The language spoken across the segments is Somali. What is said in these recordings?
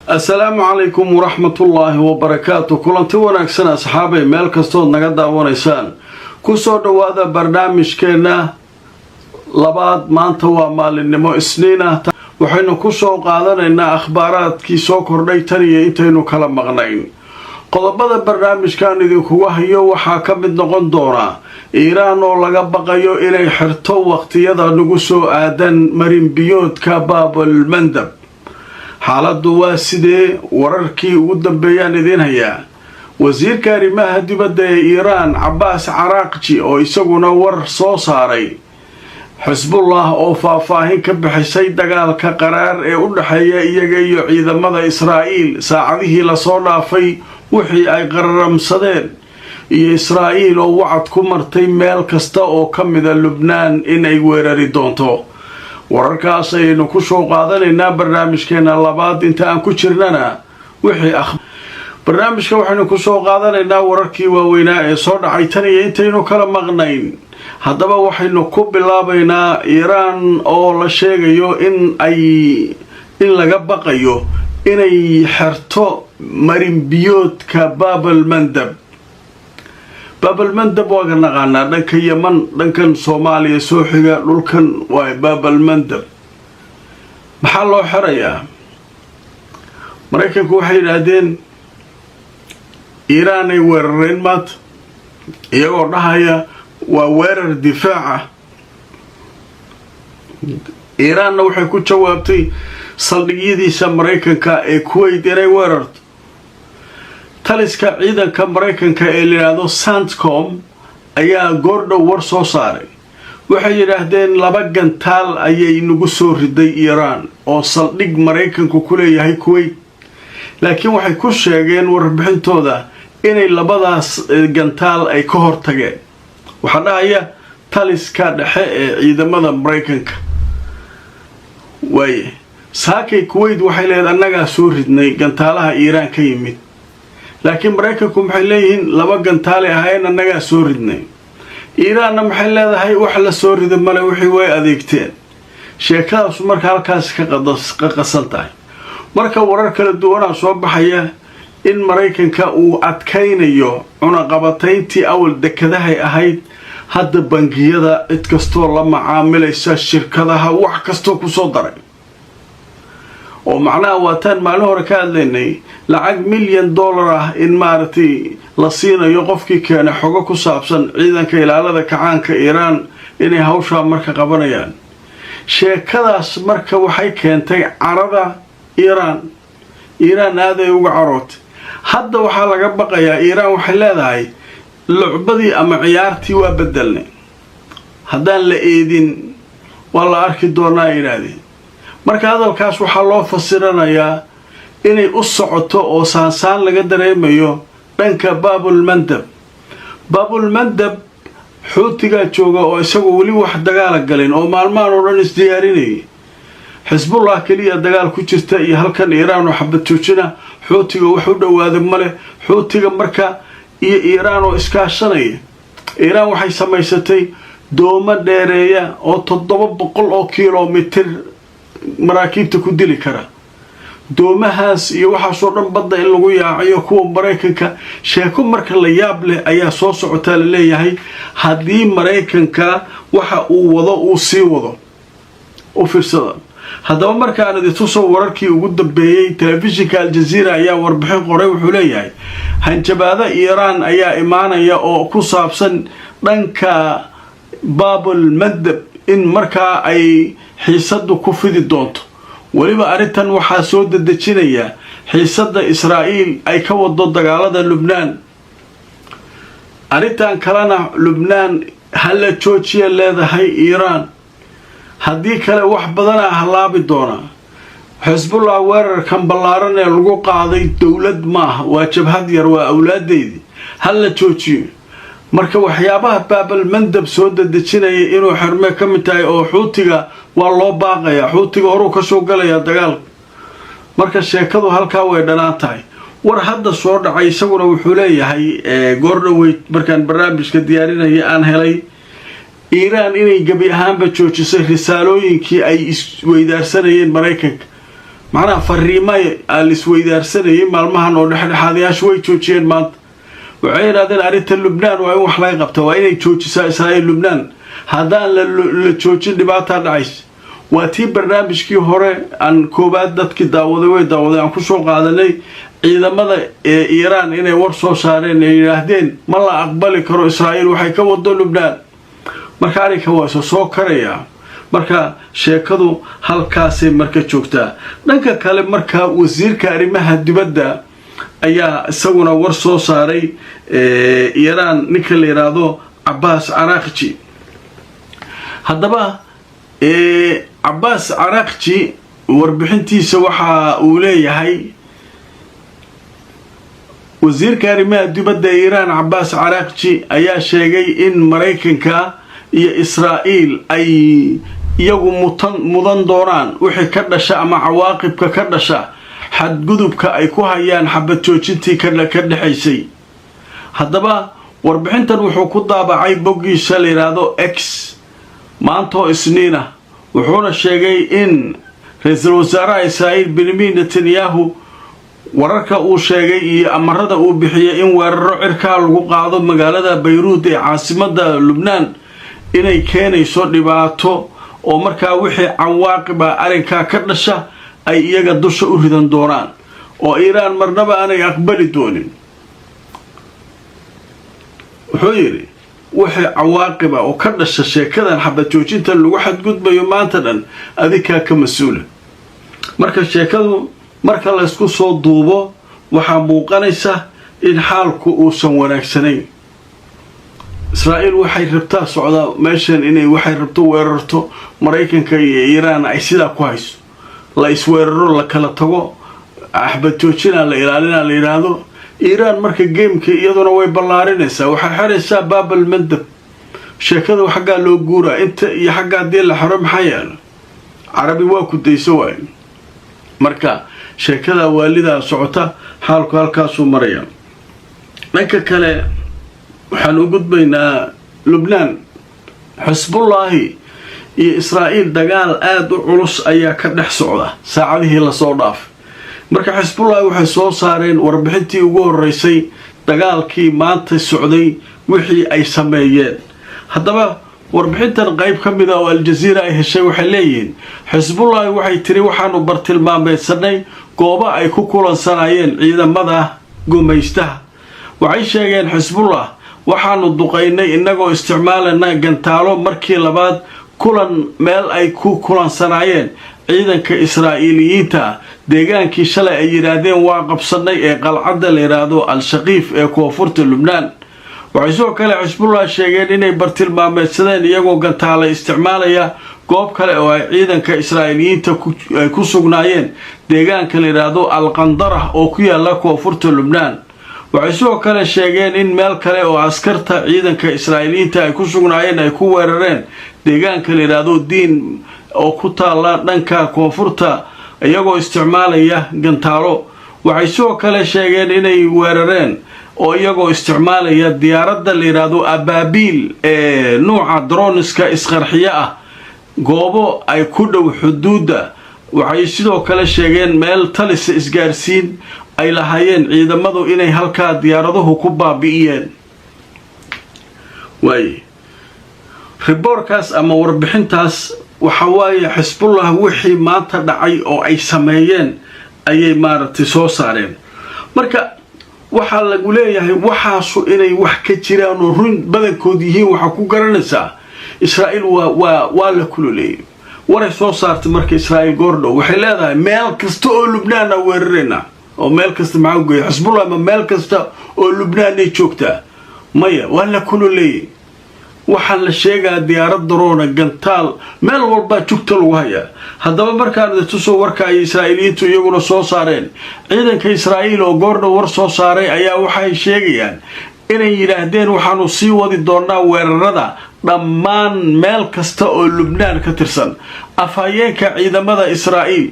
Asalaamu calaykum waraxmatullaahi wabarakaatu. Kulanti wanaagsan, asxaabay, meel kastood naga daawanaysaan, kusoo dhowaada barnaamijkeenna labaad. Maanta waa maalinimo Isniina. Waxaynu kusoo qaadanaynaa akhbaaraadkii soo kordhay tan iyo intaynu kala maqnayn. Qodobada barnaamijkan idinkugu hayo waxaa ka mid noqon doona Iiraan oo laga baqayo inay xirto waqtiyada nagu soo aadan marinbiyoodka Baabul Mandab. Xaaladdu waa sidee? Wararkii ugu dambeeyaan idiin hayaa. Wasiirka arrimaha dibadda ee Iiraan, Cabaas Caraaqji, oo isaguna war soo saaray. Xisbullah oo faahfaahin ka bixisay dagaalka qaraar ee u dhexeeya iyaga iyo ciidamada Israa'iil saacadihii lasoo dhaafay wixii ay qararamsadeen, iyo Israa'iil oo wacad ku martay meel kasta oo ka mida Lubnaan inay weerari doonto. Wararkaas ayaynu ku soo qaadanaynaa barnaamijkeena labaad. Inta aan ku jirnana wixii barnaamijka waxaynu kusoo qaadanaynaa wararkii waaweynaa ee soo dhacay tan iyo intaynu kala maqnayn. Haddaba waxaynu ku bilaabaynaa Iiraan oo la sheegayo in laga baqayo inay xerto marinbiyoodka Baabal Mandab. Baabal Mandab waa ka naqaanaa, dhanka Yeman, dhankan Soomaaliya soo xiga dhulkan waa Baabal Mandab. Maxaa loo xerayaa? Maraykanku waxay yidhaahdeen Iiraan ay weerareen maanta, iyagoo dhahaya waa weerar difaaca. Iiraanna waxay ku jawaabtay saldhigyadiisa Maraykanka ee Kuwait inay weerarto. Taliska ciidanka Maraykanka ee la yidhaahdo CENTCOM ayaa goordhow war soo saaray. Waxay yidhaahdeen laba gantaal ayay nagu soo riday Iiraan oo saldhig Maraykanku ku leeyahay Kuwait, laakiin waxay ku sheegeen warbixintooda inay labadaas gantaal ay ka hortageen. Waxaa dhahaya taliska dhexe ee ciidamada Maraykanka. Waaye saakay Kuwait waxay leedahay annagaa soo ridnay gantaalaha Iiraan ka yimid, laakiin Maraykanku maxay leeyihiin? Laba gantaalay ahayn, annagaa soo ridnay. Iiraanna maxay leedahay? Wax la soo rida male, wixii way adeegteen. Sheekadaasu marka halkaas ka qasan tahay. Marka warar kala duwanaa soo baxaya in Maraykanka uu adkaynayo cunaqabatayntii awal dekadahay ahayd, hadda bangiyada, cid kastoo la macaamilaysa, shirkadaha, wax kastoo kusoo daray. Oo macnaha waataan maalin hore ka hadlaynay lacag $1 milyan ah in maaragtay la siinayo qofkii keenay xogo ku saabsan ciidanka ilaalada kacaanka Iiraan inay hawshaa marka qabanayaan. Sheekadaas marka waxay keentay carada Iiraan. Iiraan aaday uga carootay. Hadda waxaa laga baqayaa, Iiraan waxay leedahay lucbadii ama ciyaartii waa bedelnay, haddaan la eedin waa la arki doonaa, yidhaahdeen. Marka hadalkaas waxaa loo fasiranayaa inay u socoto oo saansaan laga dareemayo dhanka Baabulmandab. Baabulmandab Xuutigaa jooga oo isagu weli wax dagaala galin oo maalmahan oo dhan isdiyaarinayay. Xisbullah keliya dagaal ku jirta iyo halkan Iiraan oo xabad joojina. Xuutiga wax u dhowaada male. Xuutiga marka iyo Iiraan oo iskaashanaya, Iiraan waxay samaysatay doomo dheereeya oo 700 oo kilomitir maraakiibta ku dili kara. Doomahaas iyo waxaasoo dhan badda in lagu yaaciyo kuwa Maraykanka. Sheeko marka la yaab leh ayaa soo socotaa la leeyahay haddii Maraykanka waxa uu wado uu sii wado. U fiirsada. Haddaba markaan idintuso wararkii ugu dambeeyey, telefishinka Aljaziira ayaa warbixin qoray. Wuxuu leeyahay hanjabaado Iiraan ayaa imaanaya oo ku saabsan dhanka Baabul Mandab in markaa ay xiisadu ku fidi doonto. Weliba arrintan waxaa soo dedejinaya xiisadda Israa'iil ay ka wado dagaalada Lubnaan. Arrintan kalena Lubnaan hala joojiya leedahay Iiraan, haddii kale wax badanaa halaabi doonaa. Xisbullah weerarkan ballaaran ee lagu qaaday dowlad maaha, waa jabhad yar, waa awlaadeydii, hala joojiyo. Marka waxyaabaha Baabal Mandab soo dedejinaya inuu xerme ka mid tahay oo Xuutiga waa loo baaqayaa, Xuutiga horuu kasoo galayaa dagaalka. Marka sheekadu halkaa way dhanaan tahay. War hadda soo dhacay isaguna wuxuu leeyahay, goordhoweyd markaan barnaamijka diyaarinaya aan helay, Iiraan inay gebi ahaanba joojisay risaalooyinkii ay isweydaarsanayeen Maraykanka. Macnaha fariimay aa la isweydaarsanayay maalmahan oo dhexdhexaadayaashu way joojiyeen. Maanta waxay yidhahdeen arrinta Lubnaan waa in wax laga qabta, waa inay joojisaa Israa'iil Lubnaan. Haddaan la joojin, dhibaataa dhacaysa. Waa tii barnaamijkii hore aan koowaad dadkii daawaday way daawaday aan kusoo qaadanay ciidamada ee Iiraan inay war soo saareen ay yidhaahdeen ma la aqbali karo Israa'iil waxay ka wado Lubnaan. Marka arrinka waa isa soo karayaa. Marka sheekadu halkaasay marka joogtaa. Dhanka kale, marka wasiirka arrimaha dibadda ayaa isaguna war soo saaray Iiraan, ninka la yidhaahdo Cabaas Caraaqji. Haddaba Cabaas Caraaqji warbixintiisa waxa uu leeyahay: wasiirka arrimaha dibadda Iiraan Cabaas Caraaqji ayaa sheegay in Maraykanka iyo Israa'iil ay iyagu mutan mudan doonaan wixii ka dhasha ama cawaaqibka ka dhasha xadgudubka ay ku hayaan xabad joojintii ka dhexaysay. Haddaba warbixintan wuxuu ku daabacay boggiisa la yidhaahdo X maantoo Isniina, wuxuuna sheegay in ra-iisul wasaaraha Israa'iil Benyamin Netanyahu wararka uu sheegay iyo amarada uu bixiyay in weeraro cirkaa lagu qaado magaalada Bayruud ee caasimada Lubnaan inay keenayso dhibaato, oo markaa wixii cawaaqiba arrinkaa ka dhasha ay iyaga dusha u ridan doonaan, oo Iiraan marnaba aanay aqbali doonin. Wuxuu yidhi wixii cawaaqiba oo ka dhasha sheekadan xabad joojinta lagu xadgudbayo maanta dhan adinkaa ka mas-uula. Marka sheekadu marka laysku soo duubo, waxaa muuqanaysa in xaalku uusan wanaagsanayn. Israa'iil waxay rabtaa socdaa meeshan inay waxay rabto weerarto, Maraykanka iyo Iiraan ay sidaa ku hayso, la isweeraro, la kala tago, xabad joojinaa la ilaalinaa la yidhaahdo. Iiraan marka gameka iyaduna way ballaarinaysaa, waxay xeraysaa Baabal Mandab. Sheekada xaggaa loo guuraa inta iyo xagga haddii la xero, maxaa yeela Carabi waa ku dayso waay. Marka sheekada waalidaa socota, xaalku halkaasuu maraya. Dhanka kale waxaan u gudbaynaa Lubnaan. Xisbullaahi iyo Israa'iil dagaal aada u culus ayaa ka dhex socda saacadihii lasoo dhaafay. Marka Xisbullaahi waxay soo saareen warbixintii ugu horreysay dagaalkii maanta socday wixii ay sameeyeen. Haddaba warbixintan qayb ka mida oo Aljaziira ay heshay waxay leeyihiin Xisbullaahi waxay tiri waxaanu bartilmaameedsanay goobo ay ku kulansanayeen ciidamada gumaystaha. Waxay sheegeen Xisbullah waxaanu duqaynay innagoo isticmaalana gantaalo markii labaad kulan meel ay ku kulansanaayeen ciidanka Israa'iiliyiinta, deegaankii shalay ay yidhaahdeen waa qabsanay ee qalcadda la yidhaahdo Al-Shaqiif ee koonfurta Lubnaan. Waxay sidoo kale Xisbullah sheegeen inay bartilmaameedsadeen iyagoo gantaala isticmaalaya goob kale oo ay ciidanka Israa'iiliyiinta ay ku sugnaayeen, deegaanka la yidhaahdo Al-Qandarah oo ku yaala koonfurta Lubnaan. Waxay sidoo kale sheegeen in meel kale oo askarta ciidanka Israa'iiliyiinta ay ku sugnaayeen ay ku weerareen deegaanka la yidhaahdo Diin oo ku taala dhanka koonfurta, iyagoo isticmaalaya gantaalo. Waxay sidoo kale sheegeen inay weerareen oo iyagoo isticmaalaya diyaaradda la yidhaahdo Abaabiil ee nuuca droneska isqarxiyo ah goobo ay ku dhow xuduudda. Waxay sidoo kale sheegeen meel talisa isgaarsiin ay lahaayeen ciidamadu inay halkaa diyaaraduhu ku baabi'iyeen. Waaye reportkaas ama warbixintaas waxa waaye Xisbullah wixii maanta dhacay oo ay sameeyeen ayay maaragtay soo saareen. Marka waxaa lagu leeyahay waxaasu inay wax ka jiraan oo run badankood yihiin waxaa ku garanaysaa Israa'iil waa la kululeeyay waray soo saartay. Marka Israa'iil goordhow waxay leedahay meel kasta oo Lubnaana weerarayna. Oo meel kasta maxaa ugeeya Xisbullah? Ma meel kasta oo Lubnaanay joogtaa? Maya, waa la kululeeyay. Waxaa la sheegaa diyaarad drone, gantaal, meel walbaa jugta lagu hayaa. Haddaba markaan tusoo warka ay Israa'iiliyiintu iyaguna soo saareen, ciidanka Israa'iil oo goordhow war soo saaray ayaa waxay sheegayaan inay yidhaahdeen waxaanu sii wadi doonaa weerarada dhammaan meel kasta oo Lubnaan ka tirsan. Afhayeenka ciidamada Israa'iil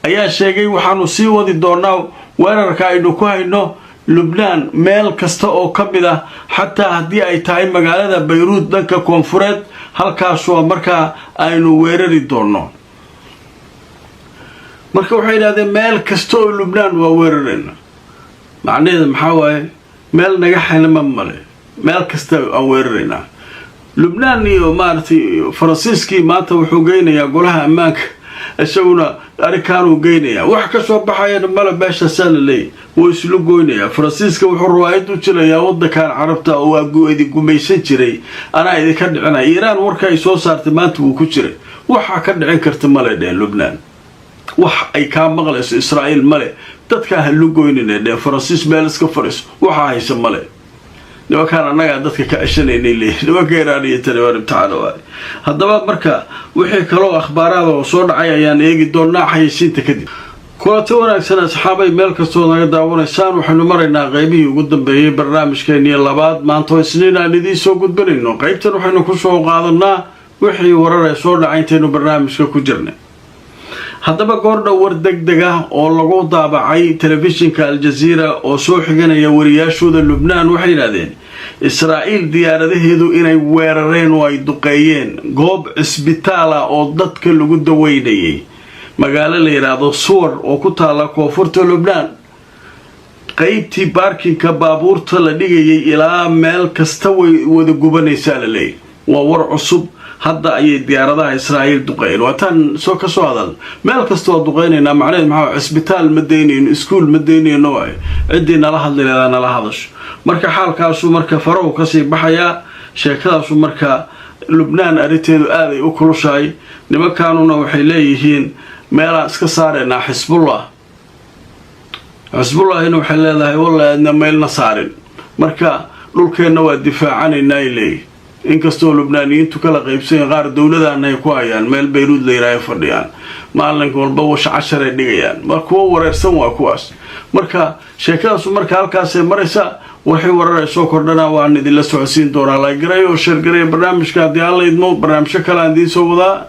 ayaa sheegay waxaanu sii wadi doonaa weerarka aynu ku hayno Lubnaan meel kasta oo ka mid ah, xataa haddii ay tahay magaalada Bayruud dhanka koonfureed, halkaasoo markaa aynu weerari doonno. Marka waxay yidhahdeen meel kasta oo Lubnaan waa weerarayna. Macnaheeda maxaa waaye? Meel naga xanima male, meel kasta aan weeraraynaa. Lubnaan iyo maaragtay Faransiiskii maanta wuxuu geynayaa Golaha Ammaanka, isaguna arrinkaanuu geynayaa. Wax ka soo baxayana male, meeshaasaa la leeyahy wuu islu goynayaa. Faransiiska wuxuu riwaayad u jilayaa wadankan Carabta oo waa idin gumaysan jiray, anaa idinka dhicinaya. Iiraan warka ay soo saartay maanta wuu ku jiray. Waxaa ka dhicin karta male dheen Lubnaan, wax ay kaa maqlayso Israa'iil male. Dadkaa ha lugoynina dheen. Faransiis meel iska fadhiiso, waxaa haysa male. Nimankaan annagaa dadka ka ceshanaynay leeyihin nimanka Iraaniya. Tani waa imtixaan waay. Haddaba marka wixii kaloo akhbaaraada oo soo dhacay ayaan eegi doonaa xayeysiinta kadib. Kulanti wanaagsan, asxaabay, meel kastoo naga daawanaysaan. Waxaynu maraynaa qeybihii ugu dambeeyey barnaamijkeennii labaad maanta oo Isniin aan idiin soo gudbinayno. Qeybtan waxaynu kusoo qaadanaa wixii warar ee soo dhacay intaynu barnaamijka ku jirnay. Haddaba goordhow war deg deg ah oo lagu daabacay telefishinka Aljaziira oo soo xiganaya wariyaashooda Lubnaan, waxay yidhahdeen Israa'iil diyaaradaheedu inay weerareen oo ay duqeeyeen goob cisbitaala oo dadka lagu daweynayay, magaalo la yidhaahdo Suwar oo ku taala koonfurta Lubnaan. Qeybtii parking-ka baabuurta la dhigayay ilaa meel kasta way wada gubanaysaa la leeyahy. Waa war cusub. Hadda ayay diyaaradaha Israa'iil duqeeyeen. Waataan soo ka soo hadal, meel kasta waa duqeynaynaa. Macnaheed maxaa? Cisbitaal ma daynayno, iskuul ma daynayno waay. Ciddii nala hadli leedaa nala hadasho. Marka xaalkaasu marka farahu kasii baxayaa sheekadaasu. Marka Lubnaan arrinteedu aaday u kulushahay. Nimankaanuna waxay leeyihiin meelaan iska saaraynaa Xisbullah. Xisbullahina waxay leedahay walla aadna meelna saarin, marka dhulkeenna waa difaacanaynaa ay leeyihin. Inkastoo Lubnaaniyiintu kala qaybsanyaen, qaar dowladana ay ku hayaan, meel Bayruud la yihaahay fadhiyaan, maalin walba washa casharay dhigayaan. Mar kuwo wareersan waa kuwaas. Marka sheekadaasu marka halkaasay maraysa. Waxay warar ay soo kordhana waan idinla socodsiin doonaa. Like garay oo share garay barnaamijka haddii Alla idmo. Barnaamijyo kale aan idiin soo wadaa.